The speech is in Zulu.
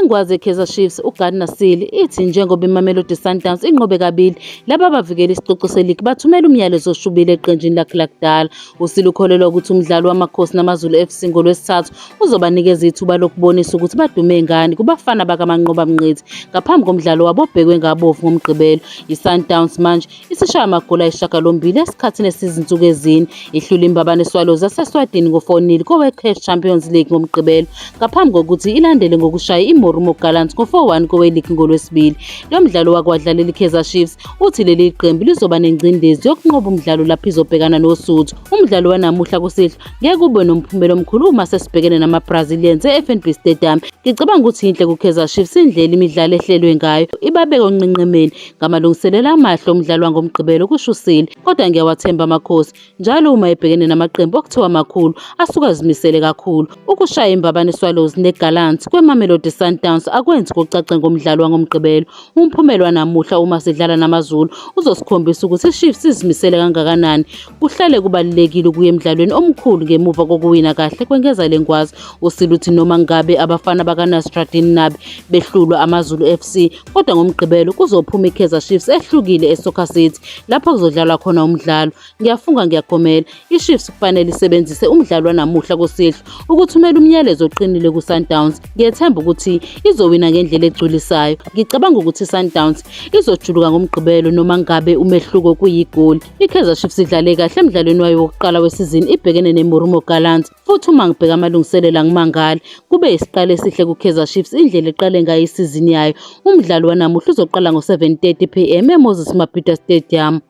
Ingwazi yeKaizer Chiefs uGardner Seale ithi njengoba iMamelodi Sundowns inqobe kabili, laba abavikela isicoco seligi bathumela umyalezo oshubile eqenjini lakhe lakudala. USeale ukholelwa ukuthi umdlalo waMakhosi naMaZulu FC ngoLwesithathu uzobanikeza ithuba lokubonisa ukuthi badume ngani kubafana bakaManqoba Mngqithi ngaphambi komdlalo wabo obhekwe ngabovu ngoMgqibelo. ISundowns manje Isishaye amagoli ayisishiyagalombili esikhathini esiyizinsuku ezine. Ihlule iMbabane Swallows yaseSwatini ngo-4-0 koweCAF Champions League ngoMgqibelo ngaphambi kokuthi ilandele ngokushaya iMorumo Gallants ngo-4-1 koweligi ngoLwesibili. Lo mdlalo wake wadlalela iKaizer Chiefs uthi leli qembu lizoba nengcindezi yokunqoba umdlalo lapho izobhekana noSuthu. Umdlalo wanamuhla kusihlwa ngeke ube nomphumela omkhulu uma sesibhekene nama-Brazilians e-FNB Stadium. Ngicabanga ukuthi yinhle kuKaizer Chiefs indlela imidlalo ehlelwe ngayo ibabeke onqenqemeni Ngamalungiselelo amahle omdlalo wangoMgqibelo, kusho uSeale. Kodwa ngiyawathemba Amakhosi. Njalo uma ebhekene namaqembu okuthiwa makhulu, asuke azimisele kakhulu. Ukushaya iMbabane Swallows neGallants kweMamelodi Sundowns akwenzi kucace ngomdlalo wangoMgqibelo. Umphumela wanamuhla uma sidlala naMaZulu uzosikhombisa ukuthi iChiefs izimisele kangakanani. Kuhlale kubalulekile ukuya emdlalweni omkhulu ngemuva kokuwina kahle, kwengeza le ngwazi. USeale uthi noma ngabe abafana bakaNasraddin Nabi behlulwa AmaZulu FC, Kodwa ngoMgqibelo kuzophuma iKaizer Chiefs ehlukile eSoccer City lapho kuzodlalwa khona umdlalo. Ngiyafunga ngiyagomela, iChiefs kufanele isebenzise umdlalo wanamuhla kusihlwa ukuthumela umyalezo oqinile kuSundowns. Ngiyethemba ukuthi izowina ngendlela egculisayo. Ngicabanga ukuthi iSundowns izojuluka ngoMgqibelo noma ngabe umehluko kuyigoli. IKaizer Chiefs idlale kahle emdlalweni wayo wokuqala wesizini ibhekene neMorumo Gallants. Futhi uma ngibheka amalungiselelo angimangali. Kube yisiqalo esihle kuKaizer Chiefs indlela eqale ngayo isizini yayo. Umdlalo wanamuhla uzoqala ngo-7:30 pm eMoses Mabhida Stadium.